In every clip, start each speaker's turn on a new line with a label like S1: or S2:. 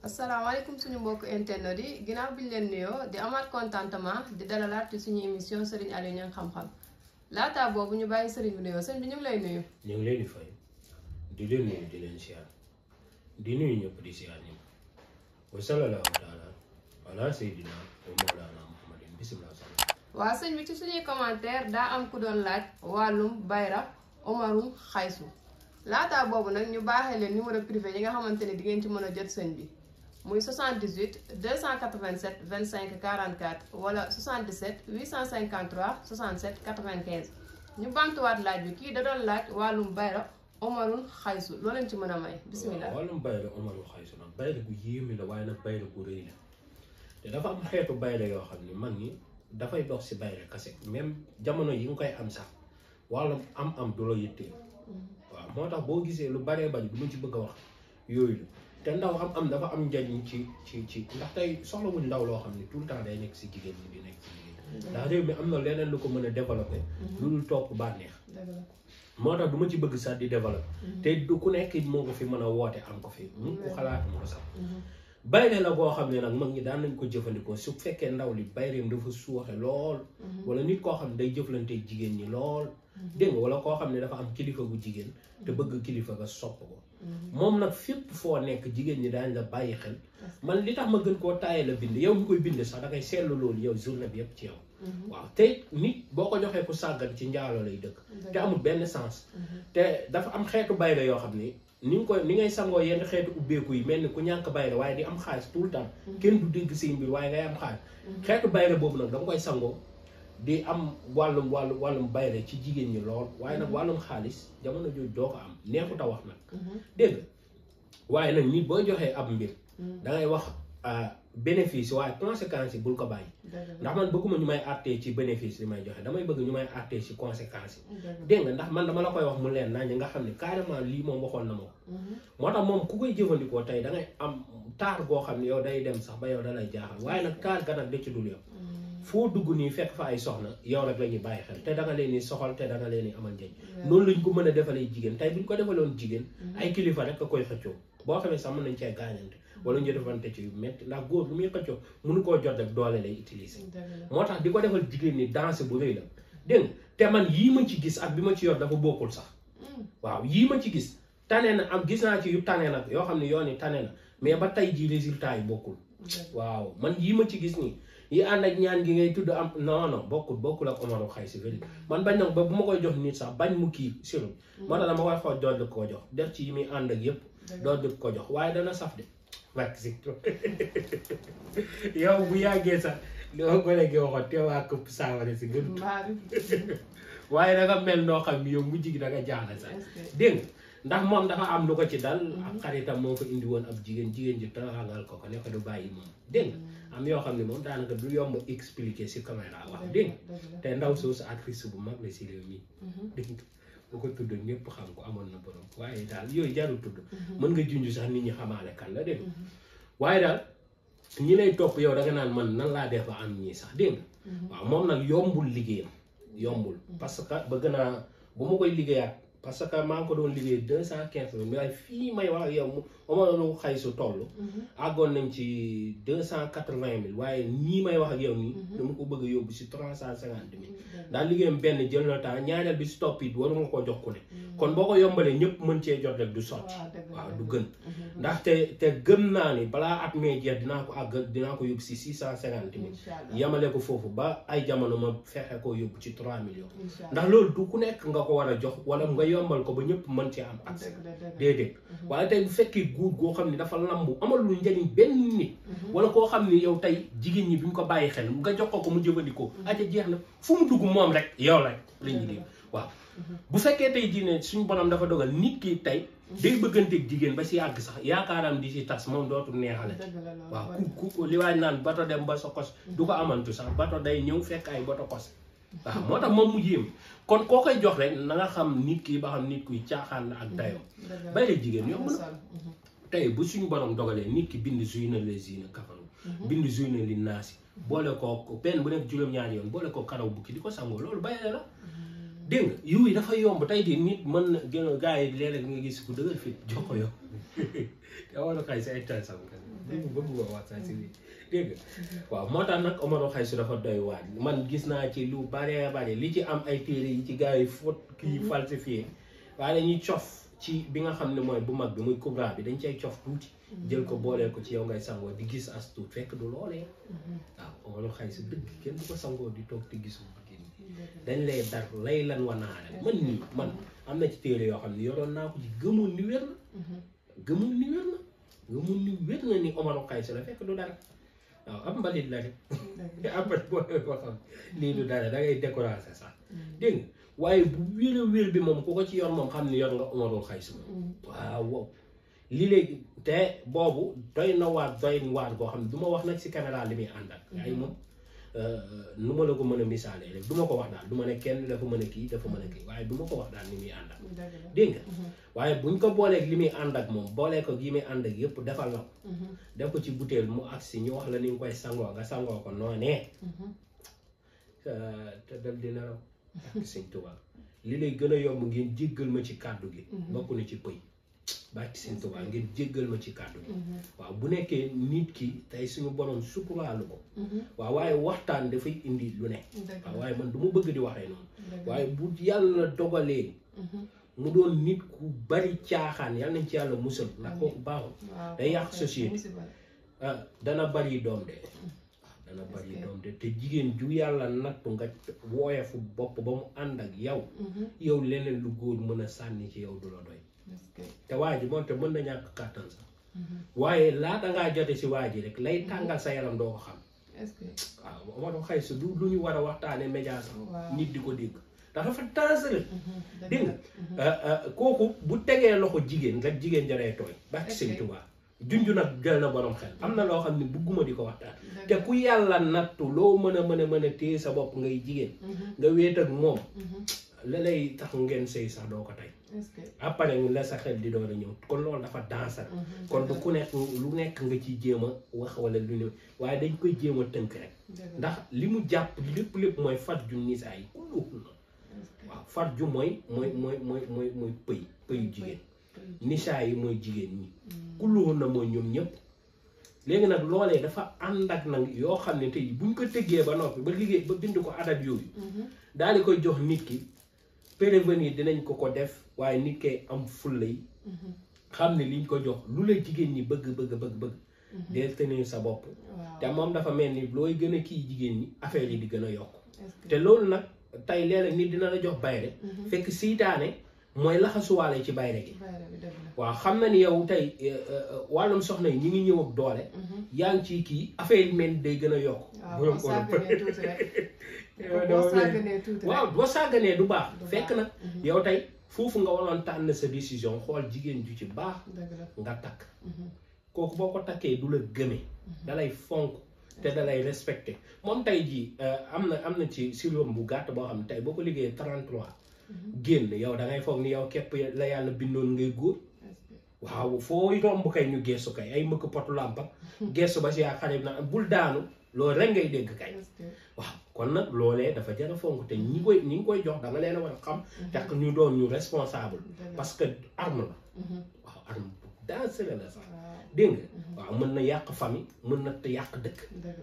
S1: asalaamaaleykum suñu mbokk internet yi ginnaaw bi ñu leen nuyoo di amaat contentement di dalalaat ci suñu émission Serigne Aliou Niang xam-xam laataa boobu ñu bàyyi Serigne bi nuyoo sëñ bi ñu ngi lay nuyu.
S2: ñu ngi leen di fay di leen nuyu di leen siyaar di nuyu ñëpp di siyaar ñëpp wa sallallahu taala ala sayyidina wa mawlana muhammadin bismillah.
S1: waa sëñ bi ci suñuy commentaire daa am ku doon laaj wàllum bayra omarum xaysu laataa boobu nag ñu baaxee leen numéro privé yi nga xamante ne di ngeen ci mën a jot sëñ bi muy 78 287 25 44 wala 77 853 67 95 ñu bantuwaat laaj bi kii da doon laaj wàllum bayra omarun xaysu loo leen ci mën a may bismillah.
S2: wàllum bayra omarun xaysu nag bayra bu yéeme la waaye nag bayra bu rëy la te dafa am xeetu bayra yoo xam ne mag ñi dafay dox si bayra kase même jamono yi nga koy am sax wàllum am du la yittee waaw moo tax boo gisee lu baree bari du ma ci bëgg a wax yooyu la te ndaw am dafa am njariñ ci ndax tey soxlawuñ ndaw loo xam ne tout le temps day nekk si jigéen ñi di nekk si jigéen ndax réew mi am na leneen lu ko mën a développé lu dul topp bànneex moo tax du ma ci bëgg sax di développé te du ku nekk moo ko fi mën a woote am ko fi mu ko xalaat mu ko sax bayre la koo xam ne nag mag ñi daan nañ ko jëfandikoo su fekkee ndaw li bayreem dafa suuxe lool wala nit koo xam ne day jëflante jigéen ñi lool dégg nga wala koo xam ne dafa am kilifa gu jigéen te bëgg kilifa ga sopp ko moom nag fépp foo nekk jigéen ñi daañ la bàyyi xel man li tax ma gën koo taaye la bind yow mi koy bind sax da ngay seetlu loolu yow journée bi yëpp ci yow waaw te nit boo ko joxee ku sàggan ci njaalo lay dëkk te amul benn sens te dafa am xeetu bayre yoo xam ni ni ngay sangoo yenn xeetu ubbeeku yi mel ni ku ñàkk bayre waaye di am xaalis tout le temps kenn du dégg say mbir waaye ngay am xaalis xeetu bayre boobu nag da nga koy sangoo di am wàllum bayre ci jigéen ñi lool waaye nag wàllum xaalis jamono jooju doo ko am neexut a wax nag dégg nga waaye nag nit boo joxee ab mbir da ngay wax bénéfice waaye conséquences yi bul ko bàyyi ndax man bëgguma ñu may àttee ci bénéfice li may joxe damay bëgg ñu may àttee ci conséquences yi dégg nga ndax man dama la koy wax mu leen nañ nga xam ne carrément lii moom waxoon na ma ko moo tax moom ku koy jëfandikoo tey da ngay am taar goo xam ne yow day dem sax ba yow da lay jaaxal waaye nag taar ga nag da ci dul yow foo dugg nii fekk fa ay soxna yow rek la ñuy bàyyi xel te da nga leen di soxal te da nga leen di amal njëriñ noonu lañ ko mën a defalee jigéen tey buñ ko defaloon jigéen ay kilifa rek a koy xëccoo boo xamee sax mën nañ cee gaañante wala ñu defante ci yu métti ndax góor lu muy xëccoo mënu koo jot rek doole lay utiliser moo tax di ko defal jigéen ñi danse bu rëy la dégg nga te man yii ma ci gis ak bi ma ci yor dafa bokkul sax waaw yii ma ci gis tane na am gis naa ci yu tane nag yoo xam ne yoon yi tane na mais ba tey jii résultat yi bokkul waaw man yii ma ci gis nii yi ànd ak ñaan gi ngay tudd am non bokkul ak omaru xay si vérité man bañ nag ba bu ma koy jox nit sax bañ mu kii sirum moo tax dama koy xool dool di ko jox def ci yi muy ànd ak yëpp dool di ko jox waaye dana saf de wak si yow bu yàggee sax li ma ko léegi waxoon te waa këpp saaware si gën waaye da nga mel noo xam ni yow mujj gi da nga jaaxle sax dégg nga ndax moom dafa am lu ko ci dal ak xaritam moo ko indi woon ab jigéen ji taraangal ko ne ko du bàyyi moom dégg nga am yoo xam ne moom daanaka du yomb expliquer si caméra wax dégg nga te ndaw soosu actrice bu mag la si réew mi dégg nga bu ko tudd ñëpp xam ko amoon na borom waaye daal yooyu jarul tudd mën nga junj sax nit ñi xamaale kan la dégg waaye daal ñi lay topp yow da nga naan man nan laa def ba am ñii sax dégg nga waaw moom nag yombul liggéeyam yombul parce que bëgg naa bu ma koy liggéeyaat parce que maa ngi ko doon liggéey 215 000 mais fii may wax ak yow mu xay su toll àggoon nañ ci 280 000 waaye nii may wax ak yow nii dama ko bëgg a yóbbu si 350 000 daal liggéeyam benn jël na temps ñaareel bi si topp it waru nga ko jox ku ne kon boo ko yombalee ñëpp mën cee jot rek du sotti waaw du gën ndax te gëm naa ni balaa at mee jeex dinaa ko yóbbu si 650 000 yemale ko foofu ba ay jamono ma fexe koo yóbbu ci 3 millions ndax loolu du ku nekk nga ko war a jox wala nga yombal ko ba ñëpp mën ci am accès déedéet waaye tey bu fekkee góor goo xam ne dafa lambu amal lu njëriñ benn nit wala koo xam ne yow tey jigéen ñi bi ñu ko bàyyi xel nga jox ko mu jëfandikoo aja jeex na fu mu dugg moom rek yow rek la ñuy dégg waaw bu fekkee tey jii ne suñu borom dafa dogal nit ki tey day bëgganteeg jigéen ba si yàgg sax yaakaaram di si tas moom dootul neexale waaw ku li waay naan bato dem ba sa kos du ko amantu sax bato day ñëw fekk ay bato kos waaw moo tax moom mu yéem kon koo koy jox rek na nga xam nit ki ba xam nit kuy caaxaan la ak dayoo bayre jigéen yomb na tey bu suñu borom dogalee nit ki bind zuyna lazina kafaru bind zuyna li naasi boole ko benn bu nekk juróom-ñaari yoon boole ko karaw bukki di ko sangoo loolu bayre la dégg nga yooyu dafa yomb tey di nit mën na gën a gars yi léeg-léeg nga gis ku dëgër fit jox ko yow Omaro Xaysu ay coy sama kan bëgguma wax sax si lii dégg nga waaw moo tax nag Omaro Xaysu dafa doy waaj man gis naa ci lu bare bare li ci am ay téere yi ci gars yi faute kii falsifié waaye dañuy cof ci bi nga xam ne mooy bu mag bi muy Kubra bi dañ cay cof tuuti jël ko booleel ko ci yow ngay sangoo di gis as tuut fekk du loolee waaw Omaro Xaysu dëgg kenn du ko sangoo di toog te gisul dañ lay dar lay lan wanaale man am na ci téere yoo xam ne yoroon naa ko ci gëmoon ni wér na ni Omaro Xaysu la fekk du dara waaw ab mbalit la rek après boo ko xam lii du dara da ngay découragé sax dégg nga waaye bu wér bi moom ku ko ci yor moom xam ne yor nga Omaro Xaysu moom waaw lii léegi te boobu doy na waar boo xam ne du ma wax nag si caméra li muy àndal ay moom nu ma la ko mën a misaalee rek du ma ko wax daal du ma ne kenn dafa mën a kii waaye du ma ko wax daal ni muy ànd ak dégg nga waaye buñ ko booleeg li muy ànd ak moom boolee ko gi muy ànd ak yëpp defal la ko def ko ci butéel mu agsi ñu wax la ni nga koy sangoo nga sangoo ko noonee te dal dina raw ak Sëñ Tuubaa li lay gën a yomb ngeen jéggal ma ci kàddu gi bokk na ci pëy bàkki Sëñ Tuubaa ngeen jéggal ma ci kàddu gi waaw bu nekkee nit ki tey suñu borom suturaalu ko waaw waaye waxtaan dafay indi lu ne waaw waaye man du ma bëgg di waxee noonu waaye bu yàlla dogalee mu doon nit ku bari caaxaan yàlla nañ ci yàlla musal ndax kooku baaxul day yàq société dana bari doom de dana bari doom de te jigéen ju yàlla nattu nga wooyefu bopp ba mu ànd ak yow leneen lu góor mën a sànni ci yow du la doy te waa ji moom te mën na ñàkk kàttan sax waaye laata ngaa jote si waa ji rek lay tàngal sa yaram doo ko xam waaw Omaro Xaysu du lu ñu war a waxtaane média sax nit di ko dégg ndax dafa dangereux dégg nga kooku bu tegee loxo jigéen rek jigéen jaree tooy barki Sëñ Tuubaa junju nag jël na borom xel am na loo xam ne bugguma di ko waxtaan te ku yàlla nattu loo mën a téye sa bopp ngay jigéen nga wéet ak moom la lay tax ngeen sëy sax doo ko tey après ñu la sa xel di door a ñëw kon loolu dafa dansar kon du ku nekk lu nekk nga ci jéem a wax wala lu ne waaye dañ koy jéem a tënk rek ndax li mu jàpp lépp mooy fat ju nisaa yi kulluhun na waaw fat ju mooy pëyu jigéen nisaa yi mooy jigéen ñi kulluhun na mooy ñoom ñëpp léegi nag loolee dafa ànd ak nag yoo xam ne tey buñ ko tëggee ba noppi ba liggéey ba bind ko adat yooyu daal di koy jox nit ki prévenir dinañ ko def waaye nit kay am fulla yi xam ne liñ ko jox lu la jigéen ñi bëgg del tenir sa bopp te moom dafa mel ni looy gën a kii jigéen ñi affaire yi di gën a yokk te loolu nag tey léeg-léeg nit dina la jox bayre fekk seytaane mooy laxasuwaale ci bayre gi waaw xam na ni yow tey wàllum soxna yi ñi ngi ñëw ak doole yaa ngi ci kii affaire yi mel day gën a yokk waaw boo sàgganee du baax fekk nag yow tey foofu nga waroon tànn sa décision xool jigéen ju ci baax nga takk kooku boo ko takkee du la gëme dalay fonk te dalay respecté moom tey jii am na ci siloom bu gàtt boo xam ne tey boo ko liggéeyee 33 génn yow da ngay foog ni yow képp la yàlla bindoon ngay góor waaw foo romb kay ñu geesu kay ay mëkk potu làmpa geesu ba si yaa xarit na bul daanu loolu rek ngay dégg kay waaw kon nag loolee dafa jar a fonk te ñi ngi koy jox da nga leen a war a xam takk ñu doon ñu responsable parce que arme la waaw arme bu dangereux la sax dégg nga waaw mën na yàq famille mën na yàq dëkk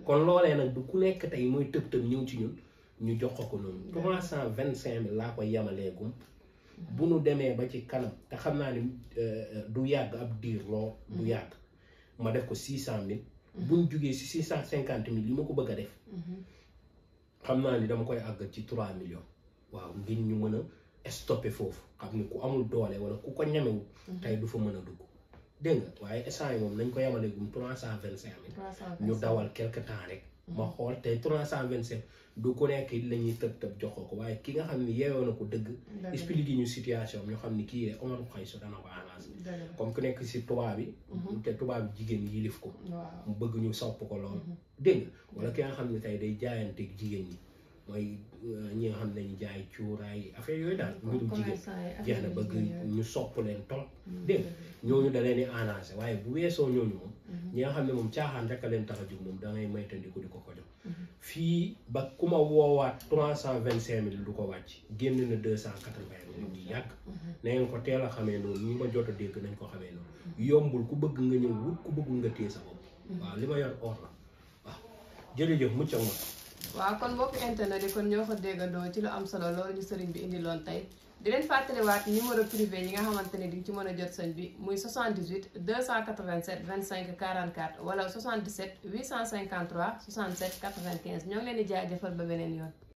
S2: kon loolee nag du ku nekk tey mooy tëb ñëw ci ñun ñu jox ko noonu 325 000 laa koy yamaleegum bu nu demee ba ci kanam te xam naa ni du yàgg ab diir lool du yàgg ma def ko 600 000 buñ jugee si 650 000 li ma ko bëgg a def xam naa ni dama koy àgg ci 3 millions waaw ngir ñu mën a stoppé foofu xam ni ku amul doole wala ku ko ñamewul tey du fa mën a dugg dégg nga waaye instant yi moom nañ ko yamaleegum 325 000 ñu dawal quelque temps rek ma xool tey 325 du ku nekk la ñuy tëb jox ko waaye ki nga xam ni yeewoo na ko dëgg expliqué ñu situation ñu xam ni kii Omaro Xaysu dana ko arrangé comme ku nekk si tubaab bi te tubaab bi jigéen yilif ko mu bëgg ñu sopp ko lool dégg nga wala ki nga xam ne tey day jaayanteeg jigéen ñi mooy ñi nga xam ne ñu jaay cuuraay affaire yooyu daal mbirum jigéen jeex na bëgg ñu sopp leen trop dégg ñooñu da leen di arrangé waaye bu weesoo ñooñu moom ñi nga xam ne moom caaxaan rek a leen tax a jóg moom da ngay moytandiku di ko jox fii ba ku ma woowaat 325 000 du ko wàcc génn na 280 000 bu yàgg na ngeen ko teel a xamee noonu ñi ma jot a dégg nañ ko xamee noonu yombul ku bëgg nga ñëw wut ku bëggul nga téye sa bopp waaw li ma yor or la waaw jërëjëf mucc ak moom
S1: waaw kon mbokk internet yi kon ñoo ko déggandoo ci lu am solo loolu ñu sëriñ bi indi loon tey di leen fàttaliwaat numéro privé yi nga xamante ne di nga ci mën a jot sëñ bi muy 78 287 25 44 wala 77 853 67 95 ñoo ngi leen di jaajëfal ba beneen yoon